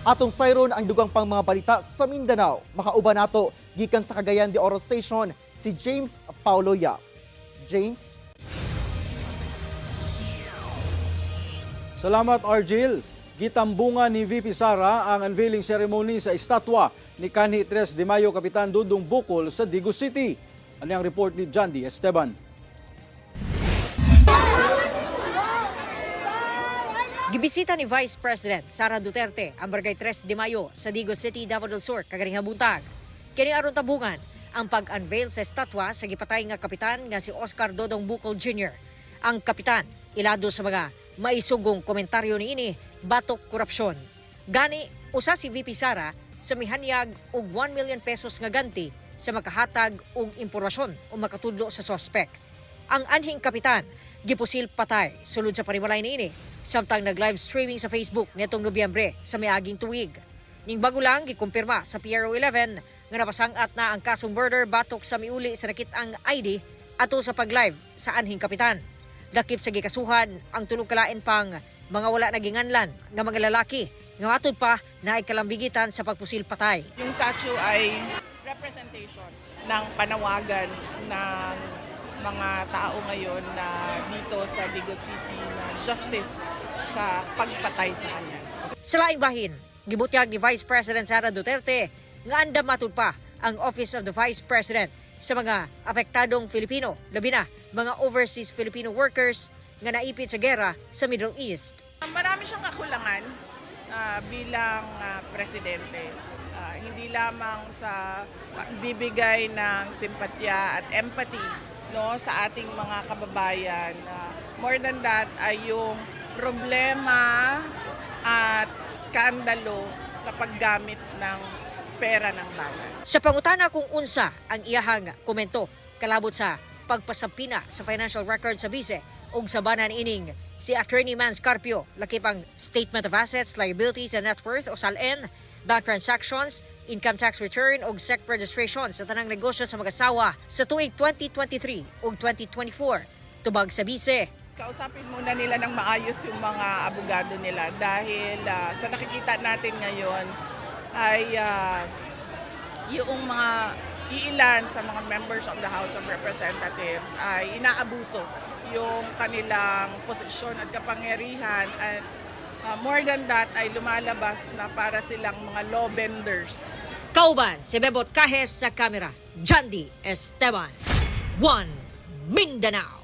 Atong sayron ang dugang pang mga balita sa Mindanao. Makauban nato gikan sa Cagayan de Oro Station si James Paulo Yap. James? Salamat, Argil. Gitambungan ni VP Sara ang unveiling ceremony sa estatwa ni Kanhi 3 de Mayo Kapitan Dudong Bukol sa Digos City. Ano ang report ni John D. Esteban? Gibisita ni Vice President Sara Duterte ang Barangay 3 de Mayo sa Digos City, Davao del Sur kaganing buntag. Kini aron tabungan ang pag-unveil sa estatwa sa gipatay nga kapitan nga si Oscar Dodong Bukol Jr. Ang kapitan ilado sa mga maisugong komentaryo niini batok korupsyon. Gani usa si VP Sara sa mihanyag og 1 million pesos nga ganti sa makahatag og impormasyon o makatudlo sa sospek. Ang anhing kapitan gipusil patay sulod sa panimalay niini samtang nag-live streaming sa Facebook nitong Nobyembre sa miaging tuig. Ning bago lang gikumpirma sa PRO 11 nga napasangat na ang kasong murder batok sa miuli sa nakit-ang ID ato sa pag-live sa anhing kapitan. Lakip sa gikasuhan ang tulog kalain pang mga wala naginganlan nga mga lalaki nga matud pa na ikalambigitan sa pagpusil patay. Yung statue ay representation ng panawagan ng mga tao ngayon na dito sa Digos City na justice sa pagpatay sa kanya. Sa laing bahin, gibutyag ni Vice President Sara Duterte nga andam matud pa ang Office of the Vice President sa mga apektadong Filipino, labi na mga overseas Filipino workers nga naipit sa gera sa Middle East. Marami siyang kakulangan bilang presidente. Hindi lamang sa pagbibigay ng simpatya at empathy, no, sa ating mga kababayan. More than that ay yung problema at skandalo sa paggamit ng pera ng bayan. Sa pangutana kung unsa ang iyahang komento kalabot sa pagpasabpina sa financial records sa bise ug sa banan ining si Attorney Mans Carpio, lakip ang Statement of Assets, Liabilities and Net Worth o SALN, bank transactions, income tax return ug SEC registration sa tanang negosyo sa mag-asawa sa tuig 2023 ug 2024. Tubag sa bise, Kausapin muna nila ng maayos yung mga abogado nila dahil sa nakikita natin ngayon ay yung mga iilan sa mga members of the House of Representatives ay inaabuso yung kanilang posisyon at kapangyarihan at more than that ay lumalabas na para silang mga law benders. Kauban si Bebot Cajes sa kamera. Jandy Esteban. 1 Mindanao.